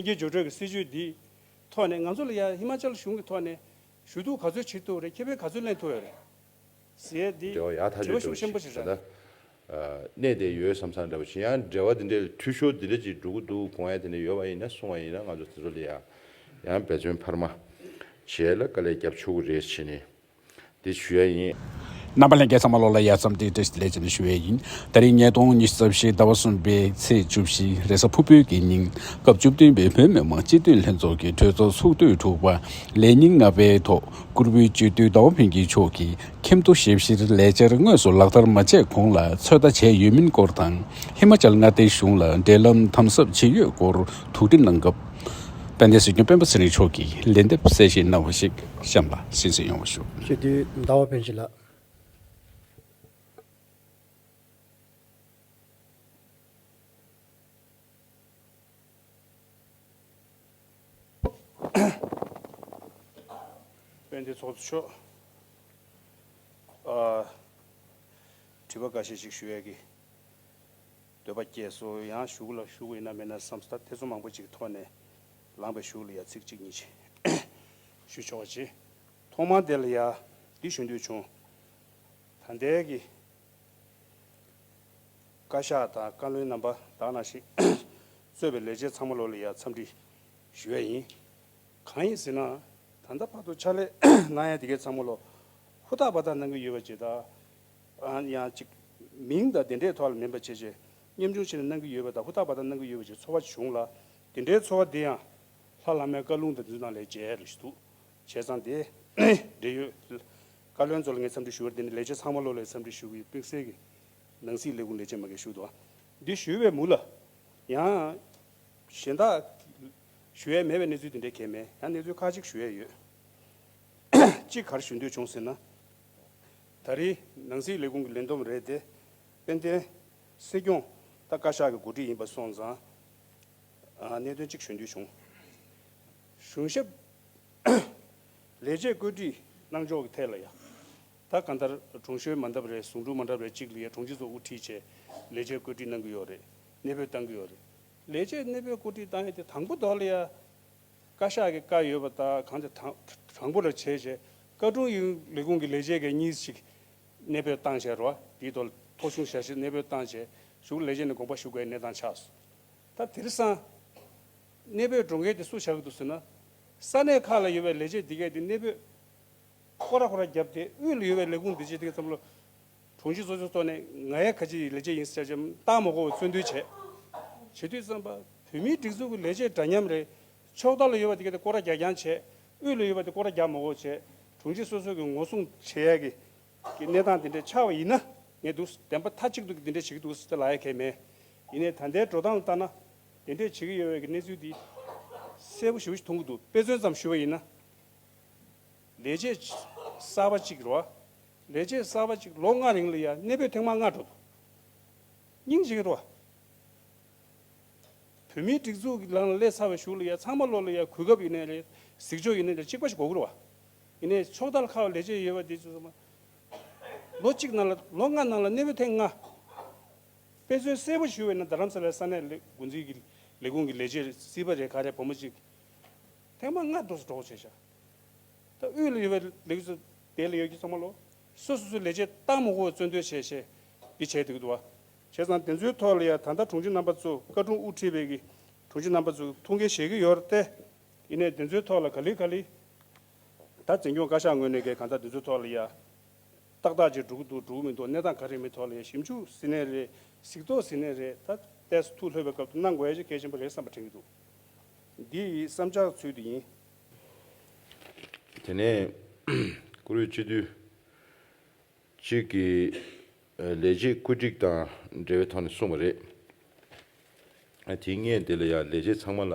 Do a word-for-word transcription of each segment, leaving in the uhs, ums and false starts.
འགྱུར་འགྲོས་ཀྱི་སྲིད་བྱུས་འདི་ཐོག་ནས་ང་ཚོ་ལ་ཡ་ཧི་མ་ཅལ་གཞུང་གི་ཐོག་ནས་ཞུ་གཏུག་ག་ཚོད་བྱེད་ཐུབ་རེད། ཁེ་ཕན་ག་ཚོད་ལེན་ཐུབ་ཡོད་རེད་ཟེར་ཡས་འདི་འབྲེལ་བ་ཡག་ཐག་ཆོད་འདྲ་པོ་ཞིག་ཞིག་རེད། ད་ལྟ་གནས་དེ་ཡོད་བསམ་བསམ་འདྲ་པོ་ཞིག་ཡང་འབྲེལ་བ་འདི་འདྲའི་འཐུས་ཤོར་འདི་འདྲ་ཅིག་འགྲོ་གི་འདུག་དགོངས་ཡ་དེ་འདྲ་ཡོད་པ་ཡིན་ན་གསུང་བ་ཡིན་ན་ང་ཚོ་དེ་ཚོ་ལ་ཡ་ཡང་འབད་བརྩོན་འཕར་མ་བྱས་ལ་དཀའ་ལས་རྒྱབ་ཆོག་གི་རེད་བྱས་ནས། དེ་ཞུ་ཡ་ཡིན། རྣམ་པ་ལྷན་རྒྱས་ཚང་མ་ལོ་ལ་ཡ་འཚམས་འདྲི་བཀྲ་ཤིས་བདེ་ལེགས་ཅེས་ཞུ་ཡ་ཡིན། ད་རིང་ཉིས་སྟོང་ཉི་ཤུ་རྩ་བཞི་ཟླ་བ་གསུམ་པའི་ཚེས་བཅུ་བཞི་རེས་གཟའ་ཕུར་བུའི་དགེ་ཉིན་སྐབས་བཅུ་བདུན་པའི་བོད་མི་མང་སྤྱི་འཐུས་ལྷན་ཚོགས་ཀྱི་གྲོས་ཚོགས་ཚོགས་དུས་དྲུག་པ་ལས་ཉིན་ལྔ་པའི་ཐོག་སྐུ་ཞབས་སྤྱི་འཐུས་ཟླ་བ་ཕུན་སྐྱིད་མཆོག་གིས་ཁྱིམ་ཐོ་ཞིབ་བཤེར་ལས་འཆར་དངོས་སུ་ལག་བསྟར་མ་བྱས་གོང་ལ་ཚོད་ལྟ་བྱས་ཡོད་མིན་སྐོར་དང་ཧི་མ་ཅལ་མངའ་སྡེའི་གཞུང་ལ་འབྲེལ་ལམ་དམ་ཟབ་བྱེད་ཡོད་སྐོར་ཐུགས་འདྲི་གནང་སྐབས། དཔལ་ལྡན་སྲིད་སྐྱོང་སྤེན་པ་ཚེ་རིང་མཆོག་གིས་ལན་འདེབས་གསལ་བཤད་གནང་བ་ཞིག་གཤམ་ལ་གསན་གཟིགས་ཡོང་བ་ཞུ། སྤྱི་འཐུས་ཟླ་བ་ཕུན་སྐྱིད་ལགས། དཔལ་ལྡན་ཚོགས་གཙོ་མཆོག་ཨ། དྲི་བ་འགའ་ཤས་ཤིག་ཞུ་ཡས་ཀྱི་འདོད་པ་སྐྱེས་སོང་། ཡང་ཞུ་གི་ལ་ཞུ་གི་ཡིན་ན་མེད་ན་བསམ་སོང་། ད་ཐེ་ཚོམ་མང་པོ་ཅིག་ཐོག་ནས་ལངས་པའི་གཞུག་ལ་ཡ་ཚིག་གཅིག་གཉིས་ཅིག་ཞུ་ཆོག་ཅིག་ཐོག་མར་དེ་ལ་ཡ་འདི་ཞུ་འདོད་བྱུང་། ད་ལྟའི་གི་བཀའ་ཤག་དང་བཀའ་བློན་རྣམ་པ་དག་ནང་བཞིན་གཙོས་པའི་ལས་བྱེད་ཚང་མ་ལོ་ལ་ཡ་འཚམས་འདྲི་ཞུ་ཡ་ཡིན། གང་ཡིན་ཟེར་ན། ད་ལྟ་བར་དུ་ཕྱག་ལས་གནང་ཡ་དེ་གའི་ཚང་མ་ལོ་ཧུར་ཐག་འབད་ཐག་གནང་གི་ཡོད་པ་ཅིག་དང་། ཨ་ཡང་ཅིག་མིང་དང་དེ་འདྲའི་ཐོག་ལ་མིན་པ་བྱས་བྱས་མཉམ་ཆུང་བྱས་ནས་གནང་གི་ཡོད་པ་དང་ཧུར་ཐག་འབད་ཐག་གནང་གི་ཡོད་པ་ཅིག་ཚོར་བ་བྱུང་ལ། དེ་འདྲའི་ཚོར་བ་དེ་ཡང་ལྷ་བླ་མའི་བཀའ་ལུང་དང་དེ་ཚོའི་ནང་ལས་མཇལ་རེ་ཞིག་འདུག་བྱས་ཙང་དེ་འབྲེལ་ཡོད་བཀའ་བློན་ཚོ་ལ་ངས་འཚམས་འདྲི་ཞུ་བར་འདི་ནི་ལས་བྱེད་ཚང་མ་ལོ་ལ་འཚམས་འདྲི་ཞུ་གི་ཡོད། དམིགས་བསལ་གྱི་ནང་སྲིད་ལས་ཁུངས་ལས་བྱེད་མ་གིར་ཞུ་འདུག་འདི་ཞུས་པའི་མུ་ལ་ཡང་གཞན་དག་ཞུ་ཡས་མེད་པའི་གནས་ཚུལ་དེ་འདྲའི་གང་ཡང་མེད། ཡང་གནས་ཚུལ་ཁག་ཅིག་ཞུ་ཡས་ཡོད། གཅིག་ག་རེ་ཞུ་འདོད་བྱུང་ཟེར་ན། ད་རེས་ནང་སྲིད་ལས་ཁུངས་ཀྱི་ལས་བསྡོམས་རེད་དེ། དཔལ་ལྡན་སྲིད་སྐྱོང་ད་བཀའ་ཤག་གི་འགོ་ཁྲིད་ཡིན་པ་སོང་ཙང་། ཨ་གནད་དོན་གཅིག་ཞུ་འདོད་བྱུང་། གཞུང་ཞབས་ལས་བྱེད་བཀོད་སྒྲིག་གནང་ཕྱོགས་ཀྱི་ཐད་ལ་ཡང་། ད་གང་ལྟར་དྲུང་ཆོས་མ་འདབ་རེད། ཟུང་དྲུང་མ་འདབ་རེད། གཅིག་ལ་ཡ་དྲུང་ཆེ་ཚོ་དབུ་ཁྲིད་བྱས་ལས་བྱེད་བཀོད་སྒྲིག་གནང་གི་ཡོད་རེད། གནས་སྤོས་བཏང་གི་ཡོད་རེད། ལས་བྱེད་གནས་སྤོས་བཀོད་སྒྲིག་བཏང་ཡས་དེ་དང་པོ་དོག་ལ་ཡ། བཀའ་ཤག་གི་བཀའ་ཡོད་པ་དང་གང་དེ་དང་དང་པོ་ལ་བྱས་བྱས་བཀའ་དྲུང་ཡིན་ལས་ཁུངས་ཀྱི་ལས་བྱེད་གས་གཉིས་ཤིག་གནས་སྤོས་བཏང་བྱས་རོ། དེའི་ཐོག་ལ་ཐོ་གཞུང་ཞལ་བཞེས་གནས་སྤོས་བཏང་བྱས་གཞུག་ལས་བྱེད་ནས་དགོངས་པ་ཞུ་དགོས་གནས་སྟངས་ཆགས་སོང་། ད་དེང་སང་གནས་སྤོས་འགྲོ་མཁན་དེ་སུ་ཆགས་ཀྱི་འདུག་ཟེར་ན། ས་གནས་ཁག་ལ་ཡོད་པའི་ལས་བྱེད་འདི་གས་དེ་གནས་སྤོས་ཁོ་ར་ཁོ་ར་བརྒྱབ་སྟེ་དབུས་ལ་ཡོད་པའི་ལས་ཁུངས་འདི་བྱེད་དེ་གས་ཙམ་ལོ། དྲུང་ཆེ་ཚོ་ཚོ་ཐོག་ནས་ང་ཡ་ཁ་ཅིག་ལས་བྱེད་ཡིན་ཟེར་བྱས་བཏང་མ་དགོས་པའི་བཙོན་འདུལ་བྱས། བྱེད་དུས་ཙམ་པ་བོད་མིའི་སྒྲིག་འཛུགས་ཀྱི་ལས་བྱེད་འདྲ་མཉམ་རེད། ཕྱོགས་མཐའ་ལ་ཡོད་པ་དེ་ག་དེ་སྐོར་ར་རྒྱག་རྐྱང་བྱས། དབུས་ལ་ཡོད་པ་དེ་སྐོར་ར་རྒྱག་མ་དགོས་བྱས། དྲུང་ཆེ་སོ་སོ་གི་ངོ་སྲུང་བྱེད་ཡ་གི་གི་གནས་སྟངས་དེ་འདྲ་ཆགས་པ་ཡིན་ན་ངས་འདུག་བདེན་པ་མཐའ་གཅིག་ཏུ་གི་དེ་འདྲ་བྱེད་ཀྱི་འདུག་ཟེར་ཏེ་ལབ་ཡ་གང་ཡང་མེད། ཡིན་ནའི་ད་ལྟའི་འགྲོ་སྟངས་ལ་ལྟ་ན་དེ་འདྲས་བྱེད་ཀྱི་ཡོད་པའི་གི་གནས་ཚུལ་འདི་གསལ་པོ་ཞེ་པོ་ཞིག་མཐོང་གི་འདུག་དཔེ་མཚོན་ཙམ་ཞུ་བ་ཡིན་ན། ལས་བྱེད་གསར་པ་གཅིག་རེད་བ། ལས་བྱེད་གསར་པ་གཅིག་ལོ་ལྔ་རིང་ལ་ཡ་གནས་སྤོས་ཐེངས་མ་ལྔ་འགྲོ་འདུག་སྙིང་རྗེ་གི་རེད་བ། བོད་མིའི་སྒྲིག་འཛུགས་ཀྱི་ལམ་ལ་སླེབས་ཚར་བའི་གཞུག་ལ་ཡ་ཚང་མ་ལོ་ལ་ཡ་གོ་སྐབས་ཡིན་ནའི་རེད། གཟིགས་ཕྱོགས་ཡིན་ནའི་རེད། གཅིག་པ་ཞིག་དགོས་ཀྱི་རེད་བ། ཡིན་ནའི་ཕྱོགས་མཐའ་ལ་ཁ་བ་ལས་བྱེད་ཡོད་པ་དེ་ཚོ་ཚང་མ་ལོ་གཅིག་ནང་ལ་ལོ་ལྔ་ནང་ལ་གནས་སྤོས་ཐེངས་ལྔ། དཔེ་མཚོན་གསལ་པོ་ཞུ་བས་ན་རྡ་རམ་ས་ལའི་ས་གནས་ལས་འགོ་འཛིན་གྱི་ལས་ཁུངས་ཀྱི་ལས་བྱེད་སྲིད་པ་རེད་ག་རེ་བུ་མོ་གཅིག་ཐེངས་མ་ལྔ་འགྲོ་སོ་འགྲོ་བྱས་ཤག་ད་དབུས་ལ་ཡོད་པའི་ལས་ཀྱི་ཚོ་དེ་ལ་ཡོད་ཀྱི་ཚང་མ་ལོ། སོ་སོ་སོའི་ལས་བྱེད་བཏང་མ་དགོས་པའི་བཙོན་འདུལ་བྱས་བྱས་འདི་བྱས་འདུག་འདུག་བ། བྱས་ཙང་དེ་ཚོའི་ཐོག་ལ་ཡ་ད་ལྟ་དྲུང་ཆེ་རྣམ་པ་ཚོ་བཀའ་དྲུང་དབུ་ཁྲིད་པའི་གི་དྲུང་ཆེ་རྣམ་པ་ཚོ་ཐུགས་འགན་བཞེས་ཀྱི་ཡོད་རེད་དེ། ཡིན་ནའི་དེ་ཚོའི་ཐོག་ལ་ག་ལེ་ག་ལེ། ད་འཛིན་སྐྱོང་བཀའ་ཤག་ངོས་ནས་གི་གང་ལྟར་དེ་ཚོའི་ཐོག་ལ་ཡ། ཏག་ཏག་ཅིག་འགྲོ་གི་འདུག་འགྲོ་གི་མི་འདུག་གནས་སྟངས་ག་རེ་མི་ཐོག་ལ་ཡ་ཞིབ་འཇུག་ཟེར་ནའི་རེད། གཟིགས་རྟོག་ཟེར་ནའི་རེད། ད་ཏོག་ཙམ་ཐུགས་ལྷོད་པའི་སྐབས་སུ་གནང་དགོས་ཡ་ཅིག་གལ་ཆེན་པོ་རེད་བསམ་པ་དྲན་གྱི་འདུག་འདི་ཡི་བསམ་འཆར་ཚུལ་དུ་ཡིན། དེ་ནས་བཀུར་འོས་སྤྱི་འཐུས་གཅིག་གིས་ལས་བྱེད་བཀོད་སྒྲིག་དང་འབྲེལ་བའི་ཐོག་ནས་གསུངས་པ་རེད། དེ་སྔས་དེ་ལ་ཡང་ལས་བྱེད་ཚང་མ་ལ་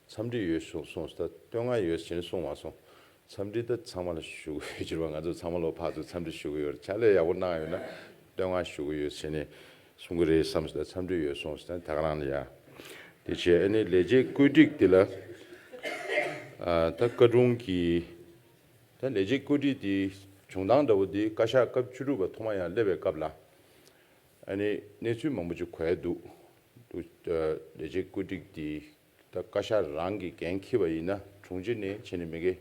འཚམས་འདྲི་ཡོད་གསུངས་སོང་། ད་བསྟོད་བསྔགས་ཡོད་ཟེར་ནས་གསུངས་མ་སོང་། འཚམས་འདྲི་ད་ཚང་མ་ལ་ཞུ་གི་ཡོད་ཅེས་པ། ང་ཚོ་ཚང་མ་ལ་ཕར་ཚུར་འཚམས་འདྲི་ཞུ་གི་ཡོད་རེད། ཕྱག་ལས་ཡག་པོ་གནང་ཡོད་ན་བསྟོད་བསྔགས་ཞུ་གི་ཡོད་ཟེར་ནས་གསུང་གི་རེད་བསམ་སོང་། ད་འཚམས་འདྲི་ཡོད་གསུངས་སོང་། ད་ག་རང་ལ་ཡ། དེ་བྱས་ཨ་ནི་ལས་བྱེད་བཀོད་སྒྲིག་དེ་ལ་ཨ་ད་བཀའ་དྲུང་གིས་ད་ལས་བྱེད་བཀོད་སྒྲིག་དེ་བྱུང་སྟངས་འདྲ་བོ་དེ་བཀའ་ཤག་སྐབས་བཅུ་དྲུག་པ་ཐོག་མ་ཡང་སླེབས་པའི་སྐབས་ལ་ཨ་ནི་གནས་ཚུལ་མང་པོ་ཅིག་གོ་ཡ་འདུག་འདུག་ལས་བྱེད་བཀོད་སྒྲིག་དེ། ད་ བཀའ་ཤག་རང་གིས་འགན་འཁྱེར་བ་ཡིན་ན་དྲུང་ཆེ་ནས་བྱས་ནས་མི་སྒེར་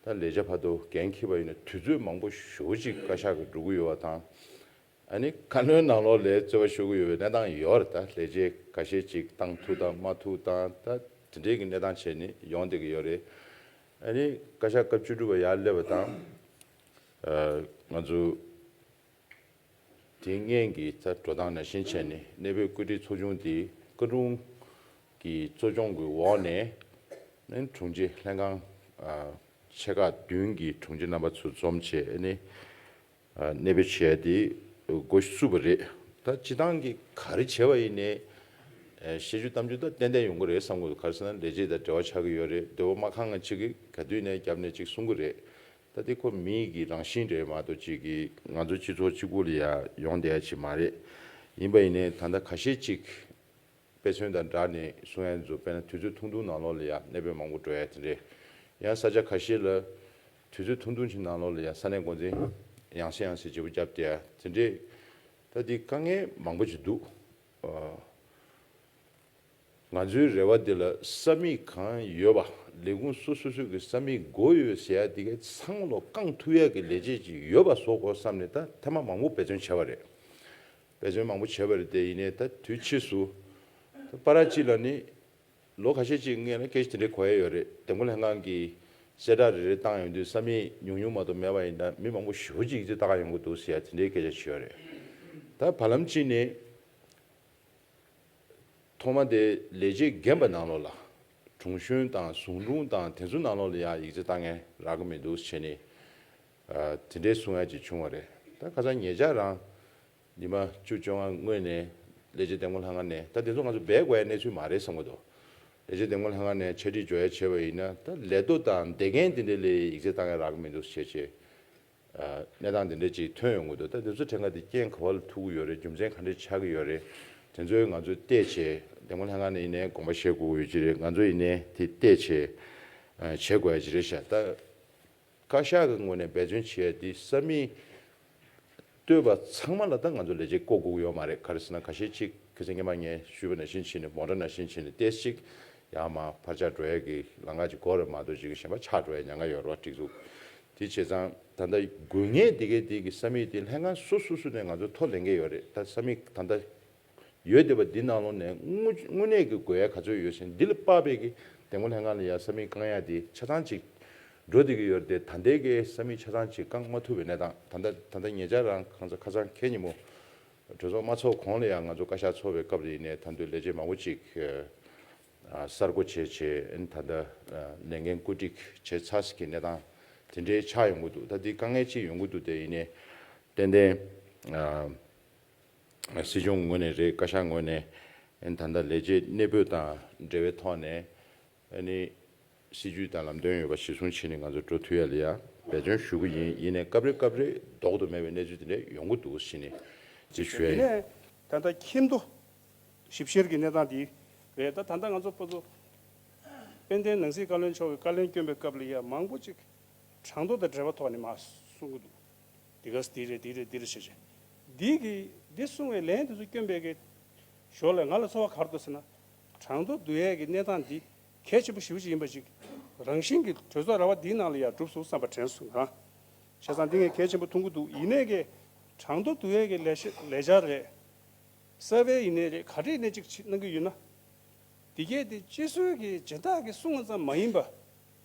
ད་ལས་བྱ་བར་དུ་འགན་འཁྱེར་བ་ཡིན་ན་དུས་ཚོད་མང་པོ་ཞེ་པོ་ཅིག་བཀའ་ཤག་གིས་འགྲོ་གི་ཡོད་པ་དང་། ཨ་ནི་བཀའ་བློན་ནང་ལོགས་ལ་རྩོད་པ་ཤོར་གི་ཡོད་པའི་གནས་སྟངས་ཡོད་རེད། ད་ལས་བྱེད་ཁ་ཤས་ཅིག་བཏང་ཐུབ་དང་མ་ཐུབ་དང་ད་དེ་འདྲའི་གི་གནས་སྟངས་བྱས་ནས་ཡོང་བསྡད་ཀྱི་ཡོད་རེད། ཨ་ནི་བཀའ་ཤག་སྐབས་བཅུ་དྲུག་པ་ཡར་སླེབས་པ་དང་། ཨ་ང་ཚོ་དེ་སྔོན་གྱི་ད་འགྲོ་སྟངས་ནང་བཞིན་བྱས་ནས་གནས་སྤོས་བཀོད་སྒྲིག་ཚོགས་ཆུང་དེ་བཀའ་དྲུང་གི་གཙོ་སྐྱོང་གི་འོག་ནས་ཨ་ནི་དྲུང་ཆེ་ལྷན་ཁང་ཆེ་ཁག་བདུན་གྱི་དྲུང་ཆེ་རྣམ་པ་ཚོ་འཛོམས་བྱས་ཨ་ནི། གནས་སྤོས་བྱས་ཏེ་འགོ་བཙུགས་པ་རེད། ད་སྤྱི་བཏང་གི་ག་རེ་བྱས་པ་ཡིན་ནའི་བཤད་རྒྱུ་གཏམ་རྒྱུད་ད་ཏན་ཏན་ཡོང་གི་རེད་བསམ་གི་འདུག་ག་རེ་ཟེར་ན་ལས་བྱེད་དང་འབྲེལ་བ་ཆགས་ཀྱི་ཡོད་རེད། འདོད་པ་མ་ཁེངས་ང་གཅིག་གིས་ག་དུས་ནས་རྒྱབ་ནས་གཅིག་གསུང་གི་རེད། ད་དེ་ཁོ་མི་གི་རང་བཞིན་རེད་མ་གཏོགས་གཅིག་གིས་ང་ཚོ་སྤྱི་ཚོགས་གཅིག་པུ་ལ་ཡ་ཡོང་བསྡད་ཡ་ཅིག་མ་རེད། ཡིན་པ་ཡིན་ནའི་ད་ལྟ་ཁ་ཤས་ཅིག་དཔེ་མཚོན་དང་སྦྲགས་ནས་གསུང་ཡ་ཚོ་དཔེར་ན་དུས་ཚོད་ཐུང་ཐུང་ནང་ལོགས་ལ་ཡ་གནས་སྤོས་མང་པོ་འགྲོ་ཡ་དེ་འདྲས། ཡང་ས་ཆ་ཁ་ཤས་ལ་དུས་ཚོད་ཐུང་ཐུང་ཞིག་ནང་ལོགས་ལ་ཡ་ས་གནས་འགོ་འཛིན་ཡང་སེ་ཡང་སེ་བརྗེ་པོ་བརྒྱབ་བསྡད་ཡ་དེ་འདྲས། ད་འདི་དཀའ་ངལ་མང་པོ་ཞིག་འདུག་ཨ། ང་ཚོའི་རེ་བ་འདི་ལ་ས་མིག་གང་ཡོད་པ་ལས་ཁུངས་སོ་སོ་སོ་གི་ས་མིག་དགོས་ཡོད་ཟེར་ཡ་འདི་གའི་ཚང་ལོ་བསྐང་ཐུབ་ཡ་གི་ལས་བྱེད་ཅིག་ཡོད་པ་བཟོ་དགོས་བསམ་ནས་ད་ཐེངས་མ་མང་པོ་འབད་བརྩོན་བྱས་པ་རེད། འབད་བརྩོན་མང་པོ་བྱས་པ་རེད་དེ་ཡིན་ནའི་ད་དུས་ཕྱིས་སུ་ད་པ་ར་གཅིག་ལ་ནི་ལོ་ཁ་ཤས་ཅིག་སྔོན་ལ་སྐད་ཆ་དེ་འདྲའི་གོ་ཡ་ཡོད་རེད། འདེམས་བསྐོ་ལྷན་ཁང་གིས་གསལ་བསྒྲགས་རེ་རེ་བཏང་ཡོང་དུས་ས་མིག་ཉུང་ཉུང་མ་གཏོགས་མེད་པ་ཡིན་ན་མི་མང་པོ་ཞེ་པོ་ཅིག་ཡིག་ཚད་བཏང་ཡོང་གི་འདུག་ཟེར་ཡ་དེ་འདྲའི་སྐད་ཆ་བྱས་ཡོད་རེད། ད་བར་ལམ་གཅིག་ནས་ཐོག་མ་དེ་ལས་བྱེད་རྒན་པ་ནང་ལོགས་ལ་དྲུང་གཞོན་དང་ཟུང་དྲུང་དང་དེ་ཚོ་ནང་ལོགས་ལ་ཡ་ཡིག་ཚད་བཏང་མཁན་རག་གི་མི་འདུག་བྱས་ནས་དེ་འདྲའི་གསུང་ཡ་ཅིག་བྱུང་བ་རེད། ད་ཁ་སང་ཉེ་ཆར་རང་ཉི་མ་བཅུ་བཅོ་ལྔ་སྔོན་ནས་ལས་བྱེད་འདེམས་བསྐོ་ལྷན་ཁང་ནས་ད་དེ་ཚོ་ང་ཚོ་སྦས་དགོས་ཡ་གནས་ཚུལ་མ་རེད་བསམ་གི་འདུག་ལས་བྱེད་འདེམས་བསྐོ་ལྷན་ཁང་ནས་ཆ་སྒྲིག་འཇོག་ཡ་བྱས་པ་ཡིན་ན་ད་ལས་ཐོ་དང་འདེད་མཁན་དེ་འདྲ་ལ་ཡིག་ཚད་བཏང་ཡ་རག་གི་མི་འདུག་བྱས་བྱས། གནས་སྟངས་དེ་འདྲ་ཅིག་ཐོན་ཡོང་གི་འདུག་ད་དེ་ཚོ་དྲན་ཁ་དེ་རྐྱེན་ག་བ་ལ་ཐུག་གི་ཡོད་རེད། རྒྱུ་མཚན་ག་འདྲ་ཆགས་ཀྱི་ཡོད་རེད། དེ་ཚོའི་ང་ཚོས་བལྟས་བྱས་འདེམས་བསྐོ་ལྷན་ཁང་ནས་ཡིན་ནའི་དགོངས་པ་བཞེས་དགོས་ཀྱི་ཡོད་ཀྱི་རེད། ང་ཚོ་ཡིན་ནའི་དེ་བལྟས་བྱས་བྱེད་དགོས་ཡ་ཅིག་རེད་ཤག་ད་བཀའ་ཤག་གི་ངོས་ནས་འབད་བརྩོན་བྱེད་ཡ་དེ་ས་མིག་བསྟོད་པ་ཚང་མ་ལ་ད་ང་ཚོ་ལས་བྱེད་བསྐོ་དགོས་ཀྱི་ཡོད་མ་རེད། ག་རེ་ཟེར་ན་ཁ་ཤས་ཅིག་ཁ་སང་སྔོན་མ་ངས་ཞུས་པ་ནང་བཞིན་བྱས་ནས་མོ་ཊ་ནང་བཞིན་བྱས་ནས་ཏོག་ཙམ་ཅིག་ཡར་མར་འཕར་ཆག་འགྲོ་ཡ་གི་ལམ་ཁ་ཅིག་འགོར་རེད་མ་གཏོགས་ཅིག་གཞན་པ་ཆག་འགྲོ་ཡ་ཉེན་ཁ་ཡོད་རེད་བ། སྒྲིག་འཛུགས་དེ་བྱས་ཙང་ད་ལྟ་དགོས་ངེས་དེ་གའི་དེ་གི་ས་མིག་དེ་ལྷན་ཁང་སོ་སོ་སོ་ནས་ང་ཚོ་ཐོ་ལེན་གི་ཡོད་རེད། ད་ས་མིག་ད་ལྟ་ཡོད་བསྡད་པ་འདི་ནང་ལོགས་ནས་དངོས་དངོས་གནས་ཀྱི་དགོས་ཡ་ག་ཚོད་ཡོད་ཟེར་འདི་ལ་དཔག་པའི་གི་འདེམས་བསྐོ་ལྷན་ཁང་ལ་ཡ་ས་མིག་བསྐང་ཡ་དེ་ཆ་ཚང་ཅིག་འགྲོ་བསྡད་ཀྱི་ཡོད་རེད་དེ། ད་ལྟའི་གི་ས་མིག་ཆ་ཚང་ཅིག་བསྐང་མ་ཐུབ་པའི་གནས་སྟངས། ད་ལྟ་ད་ལྟ་ཉེ་ཆར་རང་ཁ་སང་ཁ་སང་ཁ་ཉིན་མོ་གྲོས་ཚོགས་མ་ཚོགས་གོང་ལ་ཡང་ང་ཚོ་བཀའ་ཤག་ཚོགས་པའི་སྐབས་ལ་ཡིན་ནའི་ད་དུང་ལས་བྱེད་མང་པོ་ཅིག་གསར་བསྐོ་བྱས་བྱས་ད་ལྟ་ལས་འགན་བཀོད་སྒྲིག་བྱས་ཚར་ཟེར་གྱི་གནས་སྟངས་དེ་འདྲའི་ཆགས་ཡོང་གི་འདུག་ད་འདི་དཀའ་ངལ་ཅིག་ཡོང་གི་འདུག་དེ་ཡིན་ནའི་ཏན་ཏན་སྲིད་སྐྱོང་ངོས་ནས་རེད། བཀའ་ཤག་ངོས་ནས་ད་ལྟ་ལས་བྱེད་གནས་སྤོས་དང་འབྲེལ་བའི་ཐོག་ནས་ཨ་ནི་སྲིད་ཇུས་དང་ལམ་སྟོན་ཡོད་པ་གཞིར་བཟུང་བྱས་ནས་ང་ཚོ་འགྲོ་ཐུབ་ཡ་ལ་ཡ་འབད་བརྩོན་ཞུ་གི་ཡིན། ཡིན་ནའི་སྐབས་རེ་སྐབས་རེ་ལྡོག་ཏུ་མེད་པའི་གནས་ཚུལ་དེ་འདྲ་ཡོང་གི་འདུག་ཟེར་ནས་ཅིག་ཞུ་ཡ་ཡིན། དེ་ནས་ད་ལྟ་ཁྱིམ་ཐོ་ཞིབ་བཤེར་གྱི་གནས་སྟངས་དེ་རེད། ད་ད་ལྟ་ང་ཚོ་ཕར་ཚུར་དཔལ་ལྡན་ནང་སྲིད་བཀའ་བློན་མཆོག་གིས་བཀའ་ལན་བསྐྱོན་པའི་སྐབས་ལ་ཡ་མང་པོ་ཅིག་གྲངས་ཐོ་དང་འབྲེལ་བ་ཐོག་ནས་མར་གསུང་གི་འདུག་འདི་ག་འདི་རེད་འདི་རེད་འདི་རེད་ཟེར་བྱས། འདི་གི་འདི་གསུང་བའི་ལན་དེ་ཚོ་བསྐྱོན་པའི་གི་ཞོར་ལ་ང་ལ་ཚོར་བ་ག་རེ་འདུག་ཟེར་ན། གྲངས་ཐོ་བསྡུ་ཡས་ཀྱི་གནས་སྟངས་འདི་གལ་ཆེན་པོ་ཞེ་པོ་ཅིག་ཡིན་པ་ཅིག་རང་བཞིན་གྱི་གྲོས་ཚོགས་ར་བ་འདིའི་ནང་ལ་ཡང་གྲུབ་སོང་བསམ་པ་དྲན་སོང་ང་། བྱས་ཙང་འདི་ངས་གལ་ཆེན་པོ་མཐོང་གི་འདུག་ཡིན་ནའི་གི་གྲངས་ཐོ་བསྡུ་ཡས་ཀྱི་ལས་བྱ་ལས་འཆར་རེད། སར་ཝེ་ཡིན་ནའི་རེད། ག་རེ་ཡིན་ནའི་ཅིག་གནང་གི་ཡོད་ན། འདི་གས་དེ་སྤྱི་སྲོལ་གྱི་སྦྱིན་བདག་གིས་གསུངས་པ་ཙམ་མ་ཡིན་པ།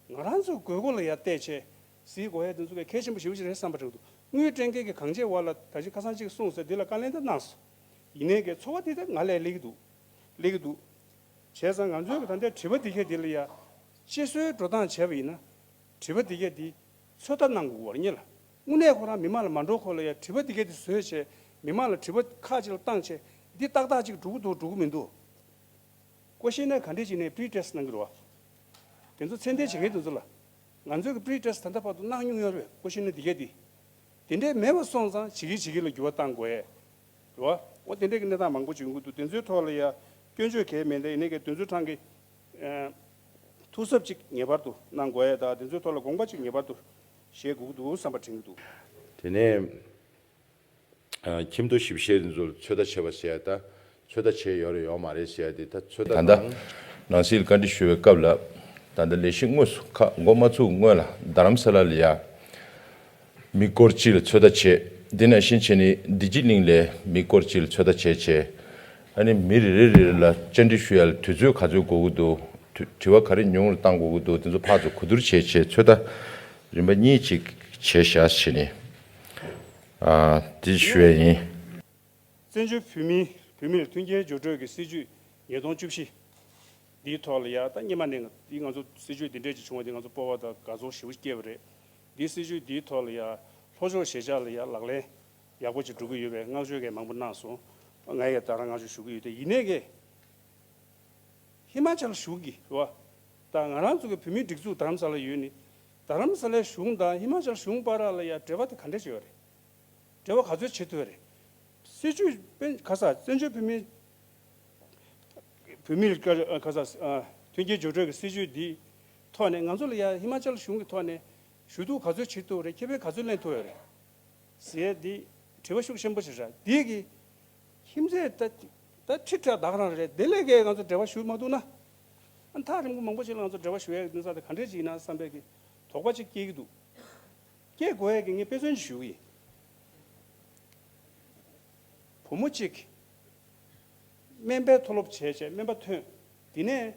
ང་རང་ཚོའི་དགོས་མཁོ་ལ་ཡར་བལྟས་བྱས་གཟིགས་དགོས་ཡ་དེ་ཚོ་གས་གལ་ཆེན་པོ་ཞེ་པོ་ཅིག་རེད་བསམ་པ་དྲན་འདུག་དངུལ་སྤྲད་མཁན་གྱིས་གང་བྱས་བ་ལ་ད་ཅི་ཁ་སང་ཅིག་གསུངས་ཟེར་འདི་ལ་བཀའ་ལན་འདི་གནང་སོང་། ཡིན་ནའི་གས་ཚོར་བ་དེ་ད་ང་ལ་སླེབས་ཀྱི་འདུག་སླེབས་ཀྱི་འདུག་བྱས་ཙང་ང་ཚོའི་གི་ད་ལྟའི་དྲི་བ་འདི་གས་འདི་ལ་ཡ་སྤྱི་སྲོལ་འགྲོ་སྟངས་བྱས་པ་ཡིན་ན་དྲི་བ་འདི་གས་འདི་ཚོད་ལྟ་གནང་དགོས་པ་རེད་ལ། དངོས་གནས་ཁོ་རང་མི་མང་ལ་མ་འགྲོ་གོང་ལ་ཡ་དྲི་བ་འདི་གས་འདི་བཟོས་བྱས་མི་མང་ལ་དྲི་བ་ཁག་ཅིག་ལ་བཏང་བྱས་འདི་ཏག་ཏག་ཅིག་འགྲོ་གི་འདུག་འགྲོ་གི་མི་འདུག་བཀོད་ཤེས་ན་ག་འདྲས་ཅིག་ནས་པི་རི་ཊེ་སི་གནང་གི་རེད་བ། དེ་ཚོ་ཚད་ལྡན་བྱེད་མཁན་དེ་ཚོ་ལ། ང་ཚོས་ཀྱི་པི་རི་ཊེ་སི་ད་ལྟ་བར་དུ་གནང་མྱོང་ཡོད་རེད། བཀོད་ཤེས་ན་འདི་གས་འདི། དེ་འདྲས་མེད་པ་སོང་ཙང་ཇི་གི་ཇི་གི་ལ་འགྱུར་བ་གཏང་དགོས་ཡས། རེད་བ། འོ་དེ་འདྲས་ཀྱི་གནས་སྟངས་མང་པོ་ཅིག་ཡོང་གི་འདུག་དེ་ཚོའི་ཐོག་ལ་ཡ་སྐྱོན་བརྗོད་གས་མེད་འདི་ཡིན་ནའི་གས་དེ་ཚོའི་ཐང་གི་ཐུགས་གཟབ་ཅིག་ངེས་པར་དུ་གནང་དགོས་ཡས་དང་དེ་ཚོའི་ཐོག་ལ་དགོངས་པ་ཅིག་ངེས་པར་དུ་བཞེས་དགོས་ཀྱི་འདུག་བསམ་པ་དྲན་གྱི་འདུག་དེ་ནས། ཁྱིམ་ཐོ་ཞིབ་བཤེར་འདི་ཚོར་ཚོད་ལྟ་བྱས་པ་ཟེར་ཡ་ད་ཚོད་ལྟ་བྱས་ཡོད་རེད་ཡོད་མ་རེད་ཟེར་ཡ་དེ་ད་ཚོད་ལྟ་ད་ལྟ་དང་ ནང་སྲིད་བཀའ་འདྲི་ཞུ་བའི་སྐབས་ལ། ད་ལྟ་ལས་གཞི་དངོས་སུ་ཁག་འགོ་མ་ཚུགས་སྔོན་ལ་རྡ་རམ་ས་ལ་ལ་ཡ་མི་སྐོར་གཅིག་ལ་ཚོད་ལྟ་བྱས། འདི་ནང་བཞིན་བྱས་ནས་བདེ་སྐྱིད་གླིང་ལ་མི་སྐོར་གཅིག་ལ་ཚོད་ལྟ་བྱས་བྱས། ཨ་ནི་མི་རེ་རེ་རེ་ལ་བཅར་འདྲི་ཞུ་ཡ་ལ་དུས་ཚོད་ག་ཚོད་འགོར་གི་འདུག་དུ་དྲི་བ་ག་རེ་ཉུང་རུ་བཏང་དགོས་ཀྱི་འདུག་དེ་ཚོ་ཕར་ཚུར་གོ་བསྡུར་བྱས་བྱས་ཚོད་ལྟ་རིམ་པ་གཉིས་ཅིག་བྱས་བཞག་བྱས་ནས། ཨ། དེ་ཞུ་ཡ་ཡིན། བཙན་བྱོལ་བོད་མིའི་བོད་མིར་མཐུན་རྐྱེན་སྦྱོར་སྤྲོད་ཀྱི་སྲིད་བྱུས་ཉིས་སྟོང་བཅུ་བཞི། འདིའི་ཐོག་ལ་ཡ་ད་སྔོན་མ་ནས་འདི་ང་ཚོ་སྲིད་བྱུས་འདི་འདྲས་ཅིག་བྱུང་བ་འདི་ང་ཚོ་སྤོབས་པ་དང་དགའ་ཚོར་ཞེ་པོ་སྐྱེས་པ་རེད། འདིའི་སྲིད་བྱུས་འདིའི་ཐོག་ལ་ཡ་ལྷོ་ཕྱོགས་གཞིས་ཆགས་ལ་ཡ་ལག་ལེན་ཡག་པོ་ཅིག་འགྲོ་གི་ཡོད་པའི་བསྔགས་བརྗོད་གས་མང་པོ་གནང་སོང་། ང་ཡང་ད་རང་བསྔགས་བརྗོད་ཞུ་གི་ཡོད་དེ། ཡིན་ནའི་གས་ཧི་མ་ཅལ་གཞུང་གི་རེད་བ། ད་ང་རང་ཚོ་གི་བོད་མིའི་སྒྲིག་འཛུགས་རྡ་རམ་ས་ལ་ཡོད་ནི། རྡ་རམ་ས་ལའི་གཞུང་དང་ཧི་མ་ཅལ་གཞུང་བར་ལ་ཡ་འབྲེལ་བ་དེ་ག་འདྲས་བྱས་ཡོད་རེད། འབྲེལ་བ་ག་ཚོད་བྱེད་ཐུབ་ཡོད་རེད། སྲིད་བྱུས་དཔོན་ག་ས་བཙན་བྱོལ་བོད་མི་བོད་མིར་ག་ས་མཐུན་རྐྱེན་སྦྱོར་སྤྲོད་ཀྱི་སྲིད་བྱུས་འདི་ཐོག་ནས་ང་ཚོ་ལ་ཡ་ཧི་མ་ཅལ་གཞུང་གི་ཐོག་ནས་ཞུ་གཏུག་ག་ཚོད་བྱེད་ཐུབ་ཡོད་རེད། ཁེ་ཕན་ག་ཚོད་ལེན་ཐུབ་ཡོད་རེད། ཟེར་འདི་དྲི་བ་ཤུགས་ཆེན་པོ་ཞིག་རེད། འདི་གི་ཁྱིམ་མཚེས་ད་ད་ཁྲི་ཁྲི་བདག་རང་རེད། དེ་ལས་ཀའི་ང་ཚོ་འབྲེལ་བ་ཞུ་མ་ཐུབ་ན། ཨ་ཐག་རིང་པོ་མང་པོ་ཞིག་ལ་ང་ཚོ་འབྲེལ་བ་ཞུ་ཡག་གི་གནས་ཚད་དེ་ག་འདྲས་ཅིག་ཡིན་ན་བསམ་པའི་གི་དོགས་པ་ཅིག་སྐྱེ་གི་འདུག་སྐྱེ་དགོས་ཡག་གི་ངས་དཔེ་མཚོན་ཞིག་ཞུ་གི་ཡིན། བུ་མོ་གཅིག་སྨན་པའི་མཐོ་སློབ་བྱས་བྱས་སྨན་པ་ཐོན། དེ་ནས་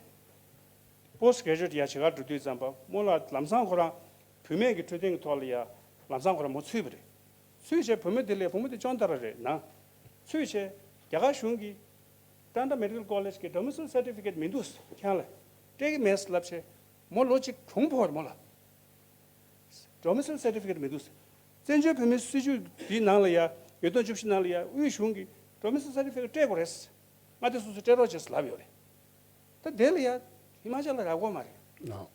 པོ་སི་ཊི་གྷ་རེ་ཇུ་ཨེཊ་ཡར་བྱེད་གར་འགྲོ་དུས་ཙམ་པ་མོ་ལ་ལམ་སང་ཁོ་རང་བུད་མེད་ཀྱི་འཕྲོད་བསྟེན་གྱི་ཐོག་ལ་ཡ་ལམ་སང་ཁོ་རང་མོ་ཚུད་པ་རེད། ཚུད་བྱས་བུ་མོ་དེ་ལས་བུ་མོ་དེ་ཅོན་ཏ་ར་རེད་ན། ཚུད་བྱས་རྒྱ་གར་གཞུང་གིས་ཊཱན་ཊ་མེ་ཌི་ཀལ་ཀོ་ལེཇ་གི་ཌོ་མི་སིལ་སར་ཊི་ཕི་ཀེཊ་མི་འདུག་ཁྱེད་རང་ལ་སྤྲད་ཀྱི་མེད་ལབ་བྱས་མོ་ལོ་གཅིག་གྱོང་ཕོག་རེད་མོ་ལ། ཌོ་མི་སིལ་སར་ཊི་ཕི་ཀེཊ་མི་འདུག་བཙན་བྱོལ་བོད་མིའི་སྲིད་བྱུས་འདིའི་ནང་ལ་ཡ་ཉིས་སྟོང་བཅུ་བཞི་ནང་ལ་ཡ་དབུས་གཞུང་གིས་ཌོ་མི་སིལ་སར་ཊི་ཕི་ཀེཊ་སྤྲད་དགོས་རེད། མངའ་སྡེ་སོ་སོས་སྤྲད་རོགས་བྱེད་ཟེར་ལབ་ཡོད་རེད། ད་དེ་ལ་ཡ་ཧི་མ་ཅལ་ལ་རག་གི་མ་རེད། ཨ།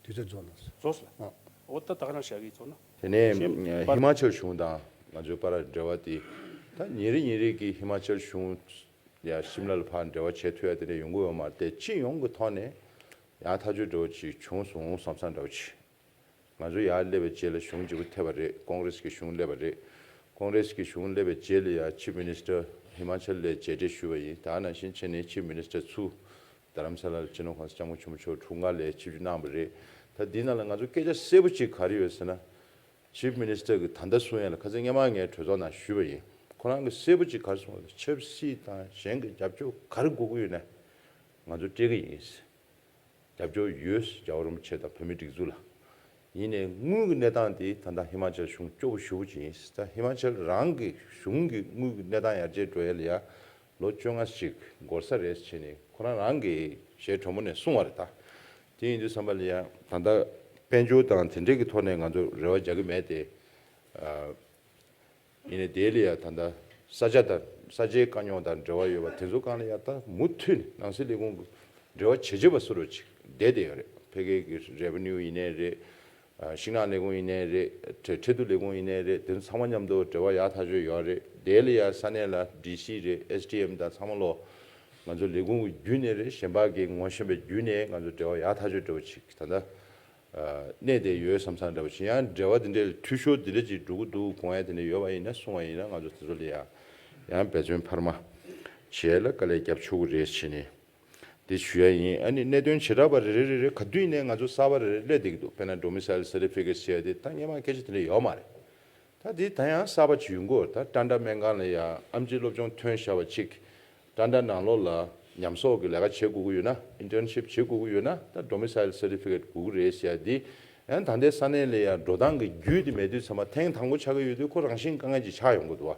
དུས་ཚོད་རྫོགས་ན། རྫོགས་སོང་། ཨ། འོ་ད་ད་ག་རང་བཞག་གི་རྫོགས་ན། དེ་ནས་ཧི་མ་ཅལ་གཞུང་དང་ང་ཚོའི་བར་འབྲེལ་བ་དེ། ད་ཉིན་རེ་ཉིན་རེ་གི་ཧི་མ་ཅལ་གཞུང་ཡ་ཤིམ་ལ་ལ་ཕར་འབྲེལ་བ་བྱེད་ཐུབ་ཡ་དེ་འདྲ་ཡོང་གི་ཡོད་མ་རེད་དེ། སྤྱི་ཡོངས་ཀྱི་ཐོག་ནས་ཡང་ཐག་གཅོད་འདྲ་བོ་ཅིག་བྱུང་སོང་བསམ་བསམ་འདྲ་བོ་ཅིག་ང་ཚོ་ཡར་སླེབས་པའི་རྗེས་ལ་གཞུང་བརྗེ་པོ་ཐེབས་པ་རེད། ཀོང་རེས་ཀྱི་གཞུང་སླེབས་པ་རེད། ཀོང་རེས་ཀྱི་གཞུང་སླེབས་པའི་རྗེས་ལ་ཡ་ཆིབ་མི་ནི་སི་ཊར་ཧི་མ་ཅལ་ལ་མཇལ་འཕྲད་ཞུས་པ་ཡིན། ད་ནང་བཞིན་བྱས་ནས་ཆིབ་མི་ནི་སི་ཊར་ཚུར་རྡ་རམ་ས་ལ་ལ་སྤྱི་ནོར་གོང་ས་སྐྱབས་མགོན་ཆེན་པོ་མཆོག་འཁྲུངས་སྐར་ལ་ཆིབས་བསྒྱུར་གནང་བ་རེད། ད་འདི་ནང་ལ་ང་ཚོ་སྐད་ཆ་གསལ་པོ་ཅིག་ག་རེ་ཡོད་ཟེར་ན། ཆིབ་མི་ནི་སི་ཊར་གྱིས་ད་ལྟ་གསུང་ཡ་ལ་ཁ་སང་སྔོན་མ་ངས་གྲོས་ཚོགས་ནང་ཞུས་པ་ཡིན། ཁོ་རང་གིས་གསལ་པོ་ཅིག་ག་རེ་གསུངས་པ་རེད། ཆབ་སྲིད་དང་གཞན་གྱི་རྒྱབ་སྐྱོར་ག་རེ་དགོས་ཀྱི་ཡོད་ན་ང་ཚོ་སྤྲད་ཀྱི་ཡིན། རྒྱབ་སྐྱོར་ཡོད། རྒྱལ་བ་རིན་པོ་ཆེ་དང་བོད་མིའི་སྒྲིག་འཛུགས་ལ། ཡིན་ནའི་དངུལ་གྱི་གནས་སྟངས་དེ་ད་ལྟ་ཧི་མ་ཅལ་གཞུང་སྐྱོ་པོ་ཞེ་པོ་ཅིག་ཡིན། ད་ཧི་མ་ཅལ་རང་གི་གཞུང་གི་དངུལ་གྱི་གནས་སྟངས་ཡར་རྒྱས་འགྲོ་ཡ་ལ་ཡ་ལོ་བཅོ་ལྔ་ཅིག་འགོར་ས་རེད་བྱས་ནས་ཁོ་རང་རང་གི་ཞལ་དྲོན་མོ་ནས་གསུངས་པ་རེད། ད་དེ་ཡིན་དུས་ཙམ་པ་ལ་ཡ་ད་ལྟ་དཔལ་འབྱོར་དང་དེ་འབྲེལ་གྱི་ཐོག་ནས་ང་ཚོ་རེ་བ་རྒྱག་གི་མེད་དེ། ཨ། ཡིན་ནའི་དེ་ལ་ཡ་ད་ལྟ་ས་ཆ་དང་ས་ཆའི་དཀའ་རྙོག་དང་འབྲེལ་བ་ཡོད་པ་དེ་ཚོ་སྒང་ལ་ཡ་ད་མུ་མཐུད་ནས་ནང་སྲིད་ལས་ཁུངས་ཀྱི་འབྲེལ་བ་བྱེད་བྱེད་པ་བཟོ་འདྲ་ཅིག་བསྡད་བསྡད་ཡོད་རེད། ཕ་གི་གི་རེ་ཝེ་ནིའུ་ཡིན་ནའི་རེད། ཨ། ཤིང་ནགས་ལས་ཁུངས་ཡིན་ནའི་རེད། ཁྲལ་ཁྲལ་བསྡུ་ལས་ཁུངས་ཡིན་ནའི་རེད། དེ་ཚོ་ཚང་མ་མཉམ་དུ་འབྲེལ་བ་ཡག་ཐག་ཆོད་ཡོད་རེད། དེ་ལ་ཡ་ས་གནས་ལ་ཌི་སི་རེད། ཨེས་ཌི་ཨེམ་དང་ཚང་མ་ལོ་ང་ཚོ་ལས་ཁུངས་ཀྱི་བརྒྱུད་ནས་རེད། གཞན་པ་གི་ངོ་ཤེས་པའི་བརྒྱུད་ནས་ང་ཚོ་འབྲེལ་བ་ཡག་ཐག་ཆོད་འདྲ་བོ་ཅིག་ད་ལྟ་གནས་བསྡད་ཡོད་བསམ་བསམ་འདྲ་བོ་ཞིག་ཡང་འབྲེལ་བ་དེ་འདྲའི་འཐུས་ཤོར་དེ་འདྲ་ཅིག་འགྲོ་གི་འདུག་དགོངས་ཡ་དེ་འདྲ་ཡོད་པ་ཡིན་ན་གསུང་བ་ཡིན་ན་ང་ཚོ་དེ་ཚོ་ལ་ཡ་ཡང་འབད་བརྩོན་འཕར་མ་བྱས་ལ་དཀའ་ལས་རྒྱབ་ཆོག་གི་རེད་བྱས་ནས་འདི་ཞུ་ཡ་ཡིན། ཨ་ནི་གནད་དོན་བྱེ་བྲག་པ་རེ་རེ་རེ་རེ་ག་དུས་ནས་ང་ཚོ་གསར་པ་རེ་རེ་སླེབས་བསྡད་ཀྱི་འདུག་དཔེར་ན་ཌོ་མི་སའིལ་སར་ཊི་ཕི་ཀེཊ་ཟེར་ཡ་དེ་ད་སྔོན་མ་སྐད་ཆ་དེ་འདྲ་ཡོད་མ་རེད། ད་འདི་ད་ཡང་གསར་པ་ཅིག་ཡོང་གི་ཡོད་རེད། ད་ཊཱན་ཊ་སྨན་ཁང་ལ་ཡ་ཨེམ་ཆི་སློབ་སྦྱོང་ཐོན་བཞག་པ་ཅིག་ཊཱན་ཊ་ནང་ལོགས་ལ་ཉམས་གསོག་གི་ལས་ཀ་བྱེད་དགོས་ཀྱི་ཡོད་ན། ཨིན་ཊརན་ཤིབ་བྱེད་དགོས་ཀྱི་ཡོད་ན་ད་ཌོ་མི་སའིལ་སར་ཊི་ཕི་ཀེཊ་དགོས་ཀྱི་རེད་ཟེར་ཡ་འདི། ཡང་ད་ལྟའི་ས་གནས་ལ་ཡ་འགྲོ་སྟངས་ཀྱི་རྒྱུ་དེ་མེད་དུས་ཙམ་པ་ཐེངས་དང་པོ་ཆགས་ཀྱི་ཡོད་དུས་ཁོ་རང་བཞིན་དཀའ་ངལ་ཅིག་ཆགས་ཡོང་གི་འདུག་བ།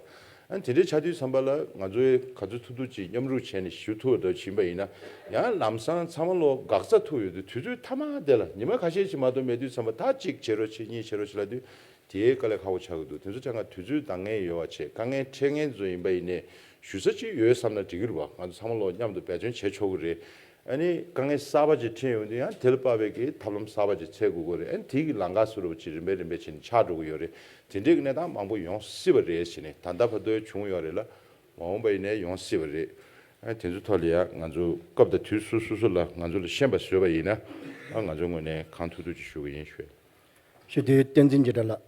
ཨ་དེ་འདྲ་ཆགས་དུས་ཙམ་པ་ལ་ང་ཚོའི་ག་ཚོད་ཐུབ་ཐུབ་ཅིག་མཉམ་རུབ་བྱས་ནས་ཞུ་ཐུབ་པ་འདྲ་ཕྱིན་པ་ཡིན་ན། ཡང་ལམ་སང་ཚང་མ་ལོ་འགག་རྩ་ཐུག་ཡོད་དུས་དུས་ཚོད་མཐའ་མ་དེ་ལ་ཉི་མ་ཁ་ཤས་ཅིག་མ་གཏོགས་མེད་དུས་ཙམ་པ་ད་གཅིག་བྱེད་རོགས་བྱེད་གཉིས་བྱེད་རོགས་བྱེད་ལབ་དུས། དེའི་དཀའ་ལས་ཁག་པོ་ཆགས་ཀྱི་འདུག་དེ་ཚོ་ཆ་ཚང་དུས་ཚོད་འདང་ངེས་ཡོད་པ་བྱས། དཀའ་ངལ་འཕྲད་མཁན་ཚོ་ཡིན་པ་ཡིན་ནའི་ཞུ་ས་ཅིག་ཡོད་བསམ་ན་འགྲིག་གི་རེད་བ། ང་ཚོ་ཚང་མ་ལོ་མཉམ་དུ་འབད་བརྩོན་བྱེད་ཆོག་གི་རེད། ཨ་ནི་དཀའ་ངལ་གསར་པ་ཅིག་འཕྲད་ཡོང་དུས་ཡང་དེ་ལ་དཔག་པའི་གི་ཐབས་ལམ་གསར་པ་ཅིག་འཚོལ་དགོས་ཀྱི་རེད། ཨ་ནི་དེ་གི་ལམ་ཁ་བཟོ་འདྲ་བོ་ཅིག་རིམ་པས་རིམ་པས་བྱས་ནས་ཆགས་འགྲོ་གི་ཡོད་རེད། དེ་འདྲའི་གི་གནས་སྟངས་མང་པོ་ཡོང་སྲིད་པ་རེད་ཟེར་ནས། ད་ལྟ་བར་དུ་བྱུང་ཡོད་རེད་ལ། མ་འོངས་པ་ཡིན་ནའི་ཡོང་སྲིད་པ་རེད། ཨ་དེ་ཚོ་ཐོག་ལ་ཡང་ང་ཚོ་སྐབས་དང་དུས་སུ་སོ་སོ་ལ་ང་ཚོ་ལ་ཤེས་པ་བཟོས་པ་ཡིན་ན། ཨ་ང་ཚོ་ངོས་ནས་གང་ཐུབ་ཐུབ་ཅིག་ཞུ་གི་ཡིན་ཞུ། ཞུ་དེ་བསྟན་འཛིན་རྒྱ་གྲགས་ལགས།